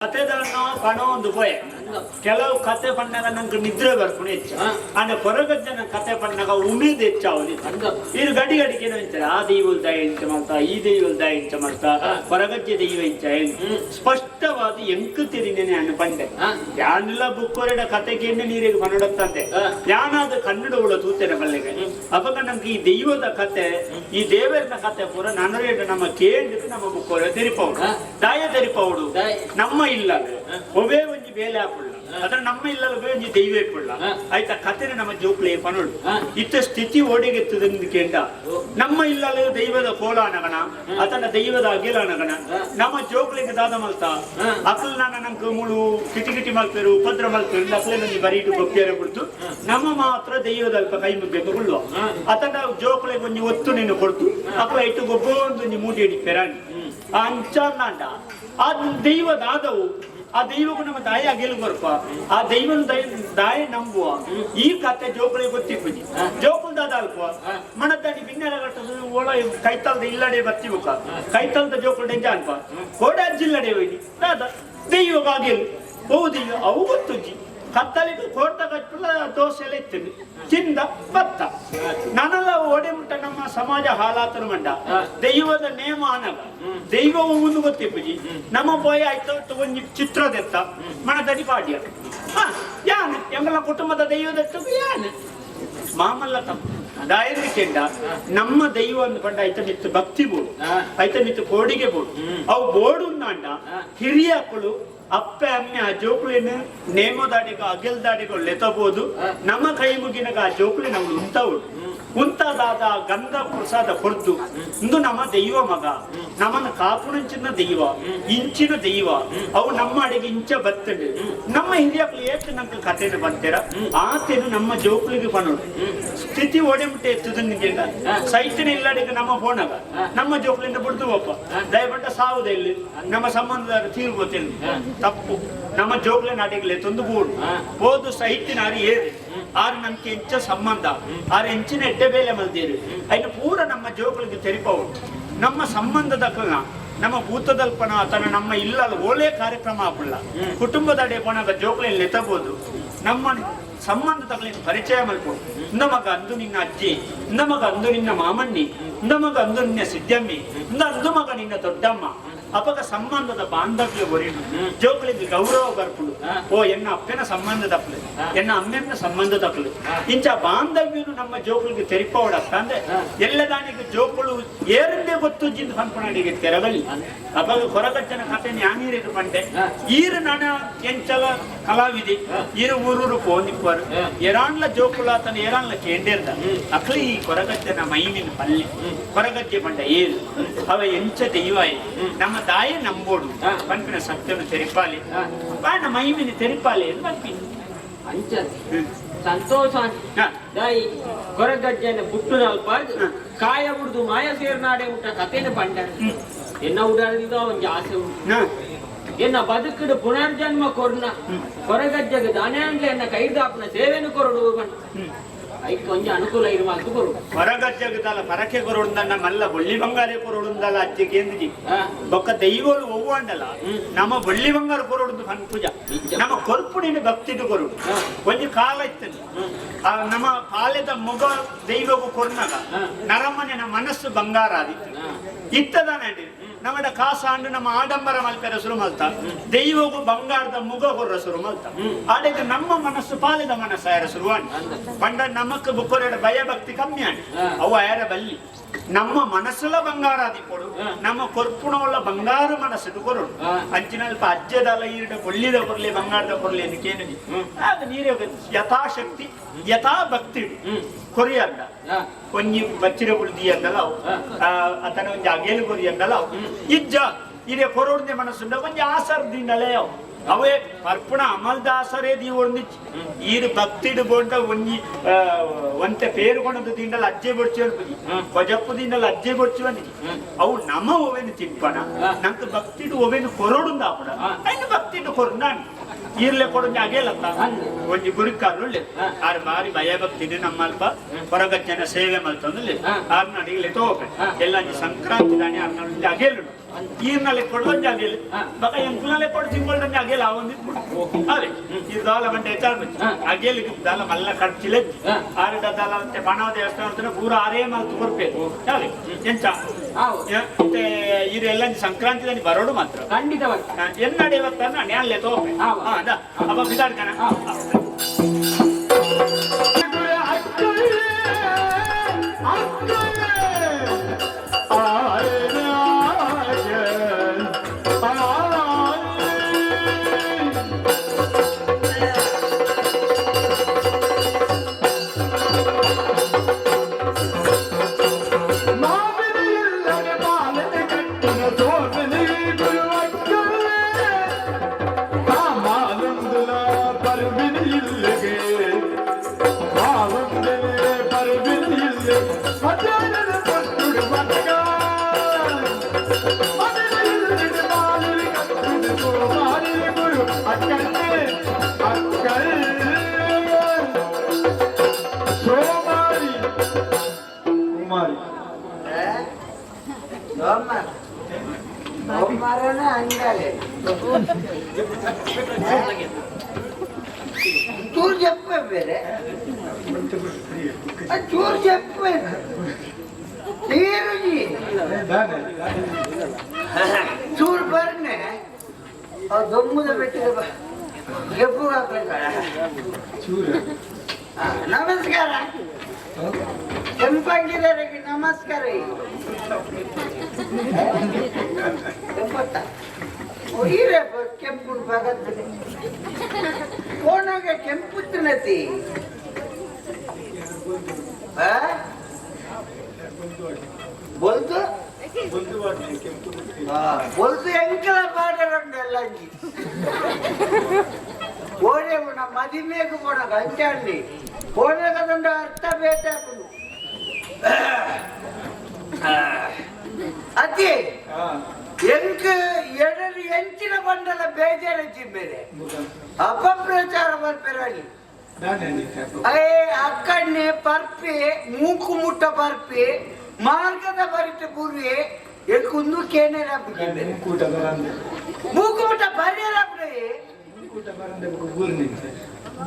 ಕತೆದನ್ನು ಪಣವೊಂದು ಪೋಯೆ ಕೆಲವು ಕತೆ ಪಣ್ಣಗ ನಂಗೆ ನಿದ್ರೆ ಬರ್ಪುಣೆ ಹೆಚ್ಚ. ಆಂಡ ಕೊರಗಜ್ಜನ ಕತೆ ಪಣ್ಣಗ ಉಮೇದ್ ಹೆಚ್ಚಾವಲಿ. ಇರು ಗಡಿ ಗಡಿಗೆ ಇಂಚ ಆ ದೈವಲ್ ದಯ ಇಂಚ ಮಲ್ತ, ಈ ದೈವಲ್ ದಯ ಇಂಚ ಮಲ್ತ, ಕೊರಗಜ್ಜೆ ದೈವ ಇಂಚ. ಸ್ಪಷ್ಟವಾದ ಎಂಕು ತಿರಿನೇನೆ ಅನ್ನು ಪಂಡೆ. ಯಾನೆಲ್ಲ ಬುಕ್ಕೊರೆಡ ಕತೆ ಕೇಂದ್ರ ನೀರಿಗೆ ಪನಡತ್ತಂದೆ. ಯಾನಾದ ಕನ್ನಡ ಉಳ ತೂತೇನೆ ಬಲ್ಲೆಗೆ. ಅಪಗ ನಂಗೆ ಈ ದೈವದ ಕತೆ, ಈ ದೇವರನ ಕತೆ ಪೂರ ನನರೇಟ ನಮ್ಮ ಕೇಂದ್ರ ನಮ್ಮ ಬುಕ್ಕೊರೆ ತೆರಿಪೌಡು. ದಾಯ ತೆರಿಪೌಡು ನಮ್ಮ ಇಲ್ಲ ಒವೇ ಒಂಜಿ ಬೇಲೆ ಆಪುಳ್ಳ ಅದ್ರ ನಮ್ಮ ಇಲ್ಲ ಒವೇ ಒಂಜಿ ದೈವ ಇಪ್ಪುಳ್ಳ. ಆಯ್ತಾ ಕತೆನ ನಮ್ಮ ಜೋಕ್ಲೆ ಪನೋಡು. ಇತ್ತ ಸ್ಥಿತಿ ಓಡಿಗೆತ್ತದಂದು ಕೇಂಡ ನಮ್ಮ ಇಲ್ಲಲೇ ದೈವದ ಕೋಲ ಅನಗಣ ಅತನ ದೈವದ ಅಗಿಲ ಅನಗಣ ನಮ್ಮ ಜೋಕ್ಲಿಗೆ ದಾದ ಮಲ್ತ ಅಕಲ್ ನಾನ ನಂಗೆ ಮುಳು ಕಿಟಿ ಕಿಟಿ ಮಲ್ಪೇರು, ಉಪದ್ರ ಮಲ್ಪೇರು. ಅಕಲೆ ನಂಜಿ ಬರೀಟು ಬೊಪ್ಪಿಯರ ಬಿಡ್ತು ನಮ್ಮ ಮಾತ್ರ ದೈವದ ಅಲ್ಪ ಕೈ ಮುಗ್ಗೆದ್ದು ಕೊಳ್ಳುವ. ಅತನ ಜೋಕ್ಲಿಗೆ ಒಂಜಿ ಒತ್ತು ನೀನು ಕೊಡ್ತು ಅಕಲ ಇಟ್ಟು ಗೊಬ್ಬ ಒಂಜಿ ಮೂಟಿ ಹಿಡಿಪೆರಾಣಿ ಅಂಚಾಂಡ. ಆ ದೈವದಾದವು ಆ ದೈವಕ್ಕೂ ನಮ್ಮ ತಾಯಿ ಅಗಿಲು ಬರ್ಪ, ಆ ದೈವನ ದಾಯ ನಂಬುವ. ಈ ಕತೆ ಜೋಕುಳಿಗೆ ಗೊತ್ತಿಪ್ಪುಜಿ. ಜೋಕುಲ್ ದಾದ ಅಲ್ಪ ಮಣದ್ದಾನಿ ಬಿನ್ನೆಲ ಕಟ್ಟದು ಓಳ ಕೈತಲ್ದ ಇಲ್ಲಡೆ ಬತ್ತಿ ಬುಕ್ಕ ಕೈತಲ್ದ ಜೋಕುಲ್ ಡೆಂಜ ಅನ್ಪ ಕೋಡ ಅಜ್ಜಿಲ್ಲಡೆ ಹೋಯ್ನಿ ದಾದ ದೈವಗ ಅಗಿಲು ಓ ದೈವ ಅವು ಗೊತ್ತುಜ್ಜಿ. ಕತ್ತಲಿಗೆ ಕೋಟ ಕಟ್ಟುಲ ದೋಸೆ ಎಲ್ಲ ಇತ್ತು ತಿಂದ ಬತ್ತ. ನಾನೆಲ್ಲ ಓಡೆ ಮುಟ್ಟ ನಮ್ಮ ಸಮಾಜ ಹಾಲಾತನ ಮಂಡ. ದೈವದ ನೇಮ ಅನಗ ದೈವ ಒಂದು ಗೊತ್ತಿಪ್ಪುಜಿ. ನಮ್ಮ ಪೋಯ ಆಯ್ತು ಒಂಜಿ ಚಿತ್ರದೆತ್ತ ಮನದಡಿ ಪಾಡ್ಯ ಯಾನ್ ಎಂಬಲ ಕುಟುಂಬದ ದೈವದತ್ತು ಯಾನ್ ಮಾಮಲ್ಲ ತಪ್ಪು ದಾಯರಿಕೆಂಡ. ನಮ್ಮ ದೈವ ಅಂದ್ಕೊಂಡ ಐತ ಮಿತ್ತು ಭಕ್ತಿ ಬೋಡು, ಐತ ಮಿತ್ತು ಕೋಡಿಗೆ ಬೋಡು. ಅವು ಬೋಡು ಅಂಡ ಹಿರಿಯಕ್ಕಳು ಅಪ್ಪೆ ಅಮ್ಮೆ ಆ ಜೋಕುಳಿನ ನೇಮದಾಡಿಗ ಅಗೆಲ್ದಾಡಿಗ ಲೆತಬಹುದು. ನಮ್ಮ ಕೈ ಮುಗಿನಾಗ ಆ ಜೋಕುಳಿ ನಾವು ಉಂತಾವುಡು ಉಂತಾದಾದ ಗಂಧ ಪ್ರಸಾದ ಕೊರ್ದು ಇಂದು ನಮ್ಮ ದೈವ ಮಗ ನಮ್ಮನ್ನ ಕಾಪುಣಂಚಿನ ದೈವ ಇಂಚಿನ ದೈವ ಅವು ನಮ್ಮ ಅಡಿಗೆ ಇಂಚ ಬತ್ತಂಡು. ನಮ್ಮ ಹಿರಿಯಕ್ಲು ಏತ್ ನಂಗೆ ಕಥೆನ ಬಂತೀರ ಆತೇನು ನಮ್ಮ ಜೋಕುಳಿಗೆ ಪನೋಡು. ಸ್ಥಿತಿ ಓಡೆಮುಟ್ಟೆ ಎತ್ತುದು. ಸೈತಿನ ಇಲ್ಲಡಿಗೆ ನಮ್ಮ ಫೋನಾಗ ನಮ್ಮ ಜೋಕುಳಿಂದ ಬಿಡ್ದು ಒಪ್ಪ ದಯಪಟ್ಟ ಸಾವುದ ಇಲ್ಲಿ ನಮ್ಮ ಸಂಬಂಧದ ತೀರ್ಬೋತಿಲ್ಲ. ತಪ್ಪು. ನಮ್ಮ ಜೋಕ್ಲೆ ನಾಟಿಗ್ಲೆ ತಂದು ಬೋಡು ಹೋದು ಸಹಿತಿನ ಆರು ಏರು ಆರು ನಮ್ಗೆ ಎಂಚ ಸಂಬಂಧ ಆರು ಎಂಚಿನ ಎಡ್ಡೆ ಬೇಲೆ ಮಲ್ದೇರು ಐನ ಪೂರ ನಮ್ಮ ಜೋಕುಳಿಗೆ ತೆರಿಪವು. ನಮ್ಮ ಸಂಬಂಧದ ನಮ್ಮ ಭೂತದಲ್ಪನ ತನ್ನ ನಮ್ಮ ಇಲ್ಲ ಓಲೆ ಕಾರ್ಯಕ್ರಮ ಆಪುಳ್ಳ ಕುಟುಂಬದ ಅಡೆ ಪೋನಾಗ ಜೋಕುಲೆ ನೆತ್ತಬಹುದು. ನಮ್ಮ ಸಂಬಂಧ ತಗಲಿನ ಪರಿಚಯ ಮಲ್ಪೊಡು. ಮಗ ಅಂದು ನಿನ್ನ ಅಜ್ಜಿ, ಮಗ ಅಂದು ನಿನ್ನ ಮಾಮಣ್ಣಿ, ಮಗ ಅಂದು ನಿನ್ನ ಸಿದ್ದಮ್ಮಿ, ಅಂದು ಮಗ ನಿನ್ನ ದೊಡ್ಡಮ್ಮ. ಅಪಗ ಸಂಬಂಧದ ಬಾಂಧವ್ಯ ಒರಿನು ಜೋಕುಳಿಗೆ ಗೌರವ ಬರ್ಪುಡು. ಓ ಎನ್ನ ಅಪ್ಪನ ಸಂಬಂಧ ತಪ್ಪಲು, ಎನ್ನ ಅಮ್ಮೆನ್ನ ಸಂಬಂಧ ತಪ್ಪಲು. ಇಂಚ ಬಾಂಧವ್ಯನು ನಮ್ಮ ಜೋಕುಳಿಗೆ ತೆರಿಪವಡತ್ತ ಅಂದ್ರೆ ಎಲ್ಲದಾನಿಗೆ ಜೋಕುಳು ಏರಂದೇ ಗೊತ್ತು ಜಿಂದ ಪನ್ಪುನಡಿಗೆ ತೆರವಲ್ಲಿ. ಅಪಗ ಕೊರಗಚ್ಚನ ಕತೆ ನ್ಯಾನೀರಿಗೆ ಪಂಡೆ. ಈರು ನನ ಎಂಚಲ ಕಲಾವಿದೆ ಈರು ಊರೂರು ಪೋನಿಪ್ಪರು ಎರಾನ್ಲ ಜೋಕುಳ ತನ್ನ ಏರಾನ್ಲ ಕೇಂಡೇರ್ದ ಅಕ್ಲಿ ಈ ಕೊರಗಜ್ಜನ ಮೈಮಿನ ಪಲ್ಲೆ ಕೊರಗಜ್ಜೆ ಪಂಡ ಏರು ಅವ ಎಂಚ ದೈವಾಯಿ ನಮ್ಮ ತಾಯಿ ನಂಬೋಡು ಪನ್ಪಿನ ಸತ್ಯನು ತೆರಿಪಾಲಿ ಬಾಣ ಮೈಮಿನ ತೆರಿಪಾಲಿ ಎಂದು ಪನ್ಪಿನ. ಅಂಚ ಸಂತೋಷ. ದಾಯಿ ಕೊರಗಜ್ಜನ ಪುಟ್ಟುನಲ್ಪ ಕಾಯ ಬುಡ್ದು ಮಾಯ ಸೇರ್ನಾಡೆ ಉಂಟ ಕಥೆನ ಪಂಡ. ಎನ್ನ ಉಡಾಡಿದ ಒಂಜಿ ಆಸೆ ಉಂಟು. ಎನ್ನ ಬದುಕುಡು ಪುನರ್ಜನ್ಮ ಕೊರ್ನ ಕೊರಗಜ್ಜಗ ದಾನೆ ಅಂಡ್ಲೆ ಎನ್ನ ಕೈದಾಪನ ಸೇವೆನು ಕೊರಡು ಪಂಡ. ಐಕ್ ಒಂಜಿ ಅನುಕೂಲ ಇರುವಂತ ಕೊರು. ಕೊರಗಜ್ಜಗದಲ್ಲ ಪರಕೆ ಕೊರೊಡುಂದಣ್ಣ ಮಲ್ಲ ಬೊಳ್ಳಿ ಬಂಗಾರೆ ಕೊರೊಡುಂದಲ್ಲ ಅಜ್ಜಿ ಕೇಂದ್ರಿ. ಬೊಕ್ಕ ದೈವಲು ಒವ್ವಾಂಡಲ ನಮ್ಮ ಬೊಳ್ಳಿ ಬಂಗಾರ ಕೊರೊಡುಂದು ಪನ್ಪುಜ. ನಮ್ಮ ಕೊರ್ಪುಣಿನ ಭಕ್ತಿಡು ಕೊರೊಡು. ಒಂಜಿ ಕಾಲ ಇತ್ತು ಆ ನಮ್ಮ ಪಾಲೆದ ಮುಗ ದೈವಗೂ ಕೊರ್ನಗ ನರಮನೆನ ಮನಸ್ಸು ಬಂಗಾರ ಆದಿತ್ತು. ಇತ್ತದಾನೆ ನಮ್ಮಡ ಕಾಸಾಂಡು ನಮ್ಮ ಆಡಂಬರ ಮಲ್ಪೆರ ಶುರು ಮಲ್ತ ದೈವಗೂ ಬಂಗಾರದ ಮುಗ ಕೊರ್ರ ಶುರು ಮಲ್ತ. ಆಡೆಗೆ ನಮ್ಮ ಮನಸ್ಸು ಪಾಲೆದ ಮನಸ್ಸು ಆಯರ ಶುರುವಾಣಿ ಪಂಡ ನಮಕ್ ಬುಕ್ಕೊರೆಡ ಭಯ ಭಕ್ತಿ ಕಮ್ಮಿ ಆಣಿ. ಅವು ಆಯರ ಬಲ್ಲಿ ನಮ್ಮ ಮನಸ್ಸುಲ ಬಂಗಾರ ಆದಿಪ್ಪೊಡು. ನಮ್ಮ ಕೊರ್ಪುಣವುಳ್ಳ ಬಂಗಾರ ಮನಸ್ಸು ಕೊರಡು. ಅಂಚಿನಲ್ಪ ಅಜ್ಜದಲ್ಲ ಈರಿಡ ಬೊಳ್ಳಿದ ಕೊರ್ಲಿ ಬಂಗಾರದ ಕೊರ್ಲಿ ಎಂದು ಕೇನದಿ ಆಗ ನೀರೇ ಯಥಾಶಕ್ತಿ ಯಥಾ ಭಕ್ತಿ ಕೊರಿಯಂದ ಒಂಜಿ ಬಚ್ಚಿರ ಬುಳ್ದಿ ಅಂದಲ್ಲ ಅವು ಅತನ ಒಂಜಿ ಅಗೇಲು ಕೊರಿ ಅಂದಲ್ಲ ಅವು ಇಜ್ಜ ಇದೇ ಕೊರೋಡ್ದೆ ಮನಸ್ಸುಂಡ ಒಂಜಿ ಆಸರ್ ದಿಂಡಲೇ ಅವು ಅವೇ ಪರ್ಪುಣ ಅಮಲ್ದಾಸರೇ ದೀವೊಂದಿಚ್ಚಿ ಈರು ಭಕ್ತಿಡು ಬೋಂಡ ಒಂಜಿ ಒಂತೆ ಪೇರು ಕೊಣದು ತಿಂಡಲ ಅಜ್ಜೆ ಬೊಡ್ಚು ಅನ್ಪುಜಿ ಕೊಜಪ್ಪು ತಿಂಡಲ ಅಜ್ಜೆ ಬೊಡ್ಚು ಅಂದಿಜಿ. ಅವು ನಮ ಒವೆನು ತಿನ್ಪಣ ನಂಗೆ ಭಕ್ತಿಡು ಒವೆನು ಕೊರೋಡುಂದ ಆಪುಣ ಐನು ಭಕ್ತಿಡು ಕೊರುಂದಾಣಿ ಈರ್ಲೆ ಕೊಡೊಂಜಿ ಅಗೇಲತ್ತ ಒಂಜಿ ಗುರಿಕಾರು ಉಳ್ಳೆ ಆರು ಬಾರಿ ಭಯ ಭಕ್ತಿಡು ನಮ್ಮಲ್ಪ ಹೊರಗಜ್ಜನ ಸೇವೆ ಮಲ್ತೊಂದು ಆರ್ನಡಿಗೆ ತೋಪೆ ಎಲ್ಲ ಒಂಜಿ ಸಂಕ್ರಾಂತಿ ದಾನಿ ಆರ್ನ ಒಂಜಿ ಅಗೇಲು. ಈರ್ನಲೆ ಕೊಡೊಂಜ ಅಗೆಲ್ ಬಕ ಎಂಕುಲಲೆ ಕೊಡು ತಿಂಗೊಳ್ದಂಜ ಅಗೆಲ್ ಆವೊಂದು ಅವೆ ಈ ದಾಲ ಬಂಡೆ ಹೆಚ್ಚಾರ್ ಅಗೆಲ್ ದಾಲ ಮಲ್ಲ ಖರ್ಚಿಲೆ ಆರೆಡ ದಾಲ ಅಂತೆ ಪಣವ ದೇವಸ್ಥಾನ ಪೂರ ಆರೇ ಮಲ್ತು ಕೊರ್ಪೆ ಅವೆ ಎಂಚ ಈರೆಲ್ಲ ಸಂಕ್ರಾಂತಿ ದಾನಿ ಬರೋಡು ಮಾತ್ರ ಖಂಡಿತವಾಗಿ ಎನ್ನಡೆ ಇವತ್ತನ್ನ ನ್ಯಾಲ್ಲೆ ತೋಪೆ ಅಪ್ಪ ಬಿದಾಡ್ಕಣ. ಚೂರು చెప్పే ಬೇರೆ ಚೂರು చెప్పే ತೀರುಜಿ ಚೂರು ಬರ್ನೆ ದೊಮ್ಮದ ಬೆಟ್ಟಿದ ಗೆಬ್ಬು ಹಾಕ್ಬೇಕ. ನಮಸ್ಕಾರ ಕೆಂಪಂಗಿದರಿಗೆ ನಮಸ್ಕಾರ. ಕೆಂಪತ್ತ ಹೀರೆ ಕೆಂಪು ಭಗತ್ ಕೋಣಗ ಕೆಂಪುತ್ತಿನತಿ ಬೊಲ್ತು ಬೊಲ್ತು ಎಂಕಲ ಪಾಡರಂಡೆಲ್ಲಂಜಿ ಓಡೇವು ನಮ್ಮ ಮದಿಮೇಗು ಪೋಣಗ ಅಂಚಾಂಡಿ ಪೋಣಗದುಂಡ ಅರ್ಥ ಬೇಟಾಪುನು ಅತಿ ಎಂಕ್ ಎಡರು ಎಂಚಿನ ಬಂಡಲ ಬೇಜಾರಜ್ಜಿ ಬೇರೆ ಅಪಪ್ರಚಾರ ಬರ್ಪೆರಳಿ ಅಯ್ಯೇ ಅಕ್ಕಣ್ಣೆ ಪರ್ಪೆ ಮೂಕು ಮುಟ್ಟ ಪರ್ಪೆ ಮಾರ್ಗದ ಬರಿತ ಪೂರ್ವೆ ಎಕ್ಕೊಂದು ಕೇನೇರ ಮೂಕು ಮುಟ್ಟ ಬರ್ಯರಪ್ರೆ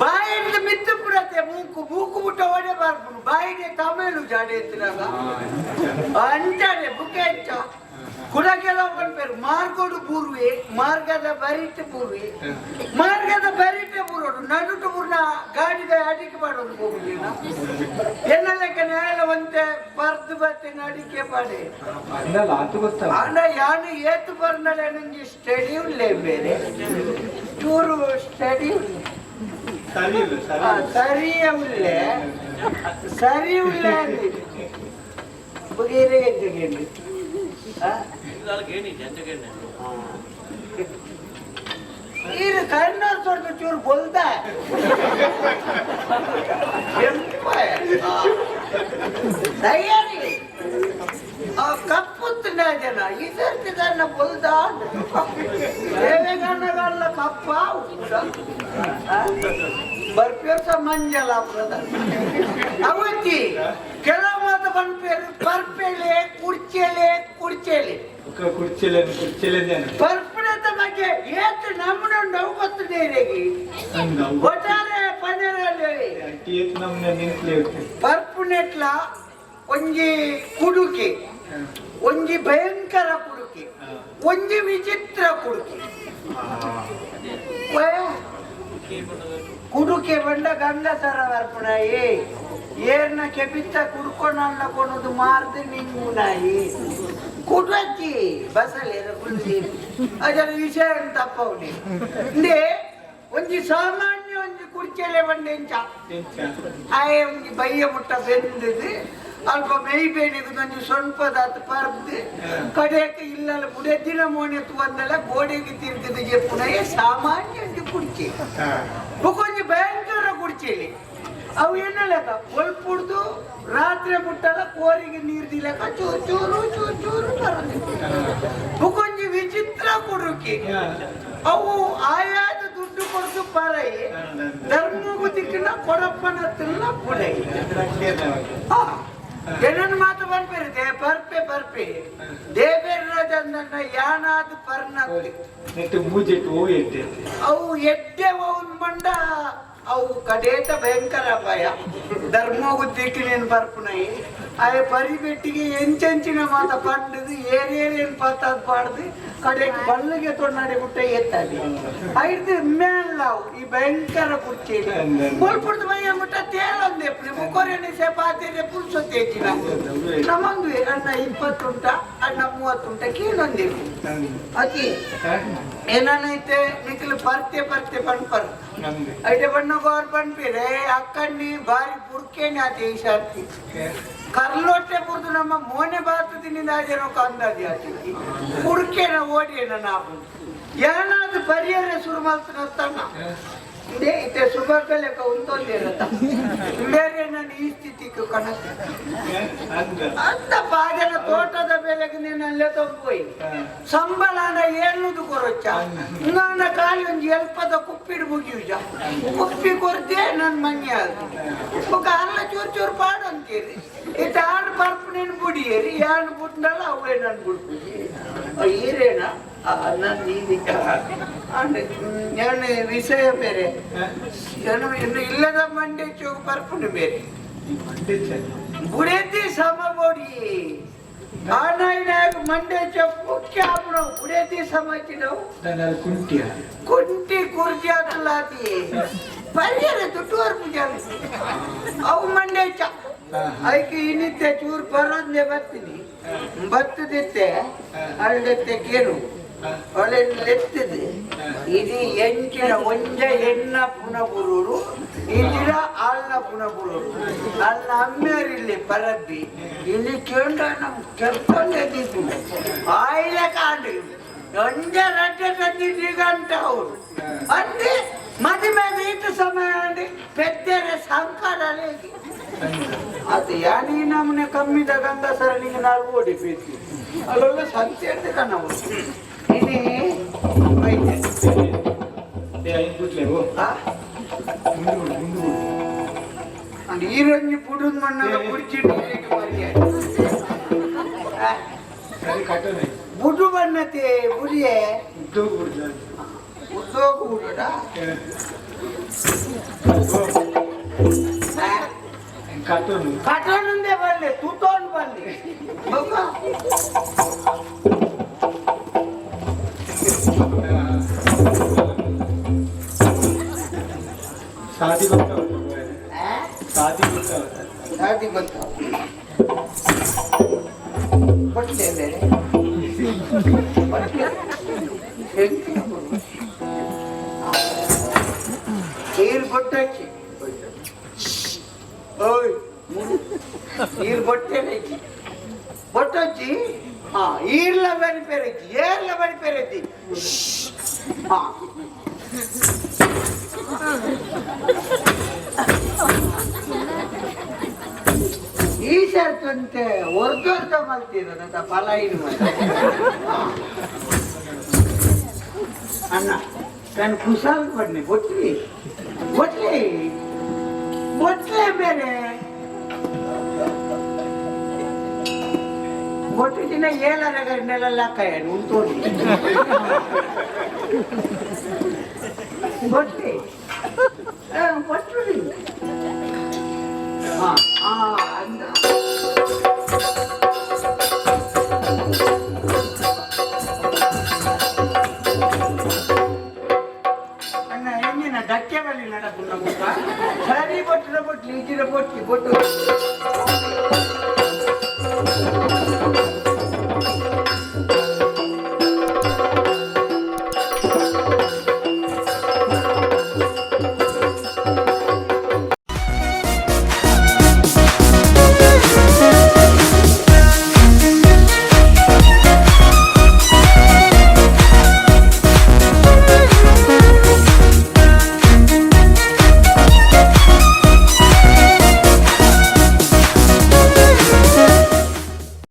ಬಾಯಿಂದ ಮಿತ್ತು ಪುಡತೆ ಮೂಕು ಮೂಕು ಮುಟ್ಟ ಒಡೆ ಬರ್ಪುನು ಬಾಯಿಗೆ ತಮಿಳು ಜಾಡೆ ಎತ್ತಿನಾಗ ಅಂಚಾನೆ ಬುಕ್ಕೆ ಹೆಚ್ಚ ಕುಡ ಕೆಲವು ಪನ್ಪೇರು ಮಾರ್ಗೋಡು ಪೂರ್ವೆ ಮಾರ್ಗದ ಬರಿತ ಪೂರ್ವೆ ಮಾರ್ಗದ ಬರಿತ ಪೂರ್ವಡು ನಡುಟು ಪೂರ್ಣ ಗಾಡಿದ ಅಡಿಕೆ ಮಾಡೋದು ಹೋಗುದಿಲ್ಲ ಎನ್ನ ಲೆಕ್ಕ ನ್ಯಾಯವಂತೆ ಬರ್ದು ಬತ್ತೆ ಅಡಿಕೆ ಪಾಡೆ ಆಂಡ ಯಾನು ಏತು ಬರ್ನಲೆ ನಂಗೆ ಸ್ಟಡಿ ಉಳ್ಳೆ ಬೇರೆ ಚೂರು ಸ್ಟಡಿ ಸರಿಯ ಉಳ್ಳೆ ಸರಿ ಉಳ್ಳೆ ಬಗೇರೆ ಎಂತ ಇದು ಕರ್ನಾಟಕ ಚೂರು ಚೂರು ಬೊಲ್ದ ತಯಾರಿ ಕಪ್ಪುತ್ತಿನ ಜನ ಈ ಸರ್ತಿ ತನ್ನ ಬೊಲ್ದ ದೇವೇಗಣ್ಣಗಲ್ಲ ಕಪ್ಪ ಬರ್ಪೇರ್ಸ ಮಂಜಲ ಅವತ್ತಿ ಕೆಲವು ಮಾತು ಬಂದ್ಪೇರು ಪರ್ಪೆಲೆ ಕುರ್ಚೆಲೆ ಕುರ್ಚೆಲೆ ಪರ್ಪಣದ ಬಗ್ಗೆ ಏತು ನಮ್ಮನ್ನ ನೋವು ಗೊತ್ತಿದೆ ಒಟ್ಟಾರೆ ಪನ್ನೆರಡು ಪರ್ಪುನೆಟ್ಲ ಒಂಜಿ ಕುಡುಕಿ ಒಂಜಿ ಭಯಂಕರ ಕುಡುಕಿ ಒಂಜಿ ವಿಚಿತ್ರ ಕುಡುಕಿ ಕುಡುಕೆ ಬಂಡ ಗಂಗಸರ ಬರ್ಪುಣಾಯಿ ಏರ್ನ ಕೆಪಿತ್ತ ಕುಡ್ಕೊನಲ್ಲ ಕೊನದು ಮಾರ್ದು ನಿಂಗುನಾಯಿ ಕುಡಚ್ಚಿ ಬಸಲೇರ ಕುಲ್ಸಿ ಅದರ ವಿಷಯ ತಪ್ಪವನಿ ಇಂದೇ ಒಂಜಿ ಸಾಮಾನ್ಯ ಒಂಜಿ ಕುರ್ಚೆಲೆ ಬಂಡೆಂಚ ಆಯೆ ಒಂಜಿ ಬಯ್ಯ ಮುಟ್ಟ ಬೆಂದದು ಅಲ್ಪ ಮೇಯ್ ಬೇಣಿಗೆ ಒಂಜಿ ಸೊನ್ಪದಾತ್ ಪರ್ದು ಕಡೆಯಕ್ಕೆ ಇಲ್ಲಲ್ಲ ಬುಡೆದಿನ ಮೋನೆ ಬಂದಲ್ಲ ಗೋಡೆಗೆ ತಿರುಗಿದ ಜೆಪ್ಪುನಯ್ಯ ಸಾಮಾನ್ಯ ಒಂಜಿ ಕುರ್ಚಿ ಬುಕ್ಕೊಂಜಿ ಭಯಂಕರ ಕುರ್ಚಿಲಿ ಅವು ಎನ್ನಲೆಕ್ಕ ಒಲ್ಪುಡ್ದು ರಾತ್ರಿ ಮುಟ್ಟಲ್ಲ ಕೋರಿಗೆ ನೀರು ದಿಲಕ ಚೂರು ಚೂರು ಚೂರು ಚೂರು ಬರೋದು ಬುಕ್ಕೊಂಜಿ ವಿಚಿತ್ರ ಕುಡುಕಿ ಅವು ಆಯಾದ ದುಡ್ಡು ಕೊಡ್ದು ಪರೈ ಧರ್ಮಗೂ ದಿಕ್ಕಿನ ಕೊಡಪ್ಪನ ತಿನ್ನ ಪುಡೈ. ಎನ್ನನ್ ಮಾತು ಪನ್ಪೆರ್ ಪರ್ಪೆ ಪರ್ಪೆ ದೇವೆರ್ನ ಯಾನಾದ್ ಪರ್ನತ್ತೆ ನೆಟ್ಟು ಮೂಜೆಟ್ ಓ ಎಡ್ಡೆ ಅವು ಎಡ್ಡೆ ಒವ್ನು ಮಂಡ ಅವು ಕಡೇತ ಭಯಂಕರ ಅಪಾಯ ಧರ್ಮೋಗು ದಿಕ್ಕಿನೇನು ಬರ್ಪುನೈ ಆಯ ಪರಿಬೆಟ್ಟಿಗೆ ಎಂಚೆಂಚಿನ ಮಾತ ಪಂಡದು ಏನೇನೇನು ಪಾತಾದ್ ಪಾಡ್ದು ಕಡೆಗೆ ಬಲ್ಲಿಗೆ ತೊಣ್ಣಾಡಿ ಬಿಟ್ಟ ಎತ್ತಾದಿ ಐದು ಮೇಲಾವು ಈ ಭಯಂಕರ ಕುರ್ಚಿ ಬೊಲ್ಪುಡ್ದು ಮೈಯ ಮುಟ್ಟ ತೇಲೊಂದೆ ಮುಕ್ಕೊರೆನೆ ಸೇಪಾತಿರೆ ಪುಲ್ಸೊತ್ತೇಚಿನ ನಮ್ಮಂದು ಅಣ್ಣ 20 ಉಂಟ ಅಣ್ಣ 30 ಉಂಟ ಕೀಳೊಂದೆ ಅತಿ ಏನೈತೆ ನಿಖಲು ಪರ್ತೆ ಪರ್ತೆ ಪನ್ಪರ್ ಐಟೆ ಬಣ್ಣ ಗೋರ್ ಪನ್ಪಿರೆ ಅಕ್ಕಣ್ಣಿ ಬಾರಿ ಪುರ್ಕೇಣಿ ಆತ ಈ ಸರ್ತಿ ಕರ್ಲೊಟ್ಟೆ ಪುರ್ದು ನಮ್ಮ ಮೋನೆ ಬಾತದಿನಿಂದ ಆಜನೋ ಕಂದಾದಿ ಆತಿ ಪುರ್ಕೇನ ಓಡಿಯೇನ ನಾವು ಏನಾದ್ರು ಪರಿಹಾರ ಶುರು ಮಾಡ್ತಾನ ಇದೇ ಇತ್ತೆ ಸುಬರ್ಗಲೆಕ್ಕ ಉಂಟೊಂದಿರತ್ತ ಬೇರೆ ನಾನು ಈ ಸ್ಥಿತಿಗೆ ಕಣಕ್ಕೆ ಅಂತ ಪಾದನ ತೋಟದ ಬೆಲೆಗೆ ನೀನು ಅಲ್ಲೇ ತೊಂಬೋಯಿ ಸಂಬಳನ ಏಳ್ನೂದು ಕೊರೊಚ್ಚ ನನ್ನ ಖಾಲಿ ಒಂದು ಎಲ್ಪದ ಕುಪ್ಪಿಡ್ ಮುಗಿಯುಜ ಕುಪ್ಪಿ ಕೊರ್ದೆ ನನ್ನ ಮನೆ ಆಗ ಅಲ್ಲ ಚೂರು ಚೂರು ಪಾಡು ಅಂತೀರಿ ಇತ್ತ ಆಡು ಪರ್ಪು ನೀನು ಬುಡಿಯೇರಿ ಯಾನು ಬುಡ್ನಲ್ಲ ಅವೇ ನಾನು ಬುಡ್ಪುಜಿ ಈರೇನ ನನ್ನ ನಾನು ವಿಷಯ ಬೇರೆ ಏನು ಇನ್ನು ಇಲ್ಲದ ಮಂಡೆ ಚೂರು ಪರ್ಪುನು ಬೇರೆ ಬುಡೇತಿ ಸಮಬೋಡಿ ಆನಾಯ್ನಾಗ ಮಂಡೆ ಮುಖ್ಯ ಆಪುಣ ಬುಡೇತಿ ಸಮಚಿನವು ಕುಂಟಿಯ ಕುಂಟಿ ಕುರ್ಜಿ ಆತಲಾತಿ ಪರಿಯರ ದುಡ್ಡು ಪೂಜಾರಿ ಅವು ಮಂಡೆ ಚ ಐಕೆ ಇನ್ನಿತ್ತೆ ಚೂರು ಬರೋದ್ನೆ ಬರ್ತೀನಿ ಬತ್ತದಿತ್ತೆ ಅಲ್ಲತ್ತೆ ಕೇಳು ಒಳ್ಳೆ ಲೆತ್ತದೆ ಇದು ಎಂಚಿನ ಒಂಜ ಎಣ್ಣ ಪುನ ಬುರುಡು ಇದಿರ ಆಲ್ನ ಪುನ ಬುರುಡು ಅಲ್ಲ ಅಮ್ಮೇರಿಲ್ಲಿ ಪರಬ್ಬಿ ಇಲ್ಲಿ ಕೇಂದ್ರ ನಮ್ ಕೆತ್ತೊಂದಿದ್ದು ಆಯ್ಲೆ ಕಾಂಡು ಒಂಜ ರಡ್ಡೆ ತಂದಿದ್ದು ಗಂಟ ಅವರು ಅಂದ್ರೆ ಮದುವೆ ಈತ ಸಮಯ ಅಂದ್ರೆ ಪೆದ್ದೆರೆ ಸಂಕಾರ ಅದು ಯಾನಿ ನಮ್ಮನೆ ಕಮ್ಮಿದ ಗಂಗಸರ ನಿಂಗೆ ನಾಲ್ಕು ಓಡಿ ಪೀತಿ ಅಲ್ಲೆಲ್ಲ ಸಂತೆ ಅಂತ ಕಣ್ಣವು ಇನಿ ಈರೊಂಜಿ ಪುಡುದ್ ಮಣ್ಣಾಗ ಪುಡಿಚಿಟ್ಟು ಬುಡು ಬಣ್ಣತೆ ಬುಡಿಯೇ ಉದ್ಯೋಗ ಬುಡುಡ ಕಟೋನುಂದೇ ಬರಲಿ ತೂತೋನ್ ಬರಲಿ ಸಾದಿ ಗೊತ್ತಾವ ಸಾದಿ ಗೊತ್ತಾವ ಸಾದಿ ಗೊತ್ತಾವ ಬಟ್ಲೆ ಬೇರೆ ಬಟ್ಲೆ ನೀರು ಬೊಟ್ಟಚ್ಚಿ ಓಯ್ ನೀರು ಬೊಟ್ಟೆನಚ್ಚಿ ಬೊಟ್ಟೊಚ್ಚಿ ಹಾ ಈರ್ಲ ಬರಿ ಪೆರಚ್ಚಿ ಏರ್ಲ ಬರಿ ಪೆರಚ್ಚಿ ಹಾ ಈ ಶರ್ತಂತೆ ಒರ್ದೊರ್ದ ಮಲ್ತಿರೋದ ಫಲ ಇದು ಅಣ್ಣ ನಾನು ಕುಸಾಲ್ ಬನ್ನಿ ಬೊಟ್ಲಿ ಬೊಟ್ಲಿ ಬೊಟ್ಲೆ ಬೇರೆ ಬೊಟ್ಟು ದಿನ ಏಳರ ಗಂಟೆಲ್ಲ ಕಾಯನು ಉಂಟು ಬೊಟ್ಲಿ ಬೊಟ್ಲು ಹಾ ಹಾ ಅಂದ ಅಣ್ಣ ಹೆಂಗಿನ ಡಕ್ಕೆ ಬಲ್ಲಿ ನಡಪುನ ಮುಖ ಸರಿ ಬೊಟ್ಟಿನ ಬೊಟ್ಲಿ ಇಜಿನ ಬೊಟ್ಲಿ ಬೊಟ್ಟು.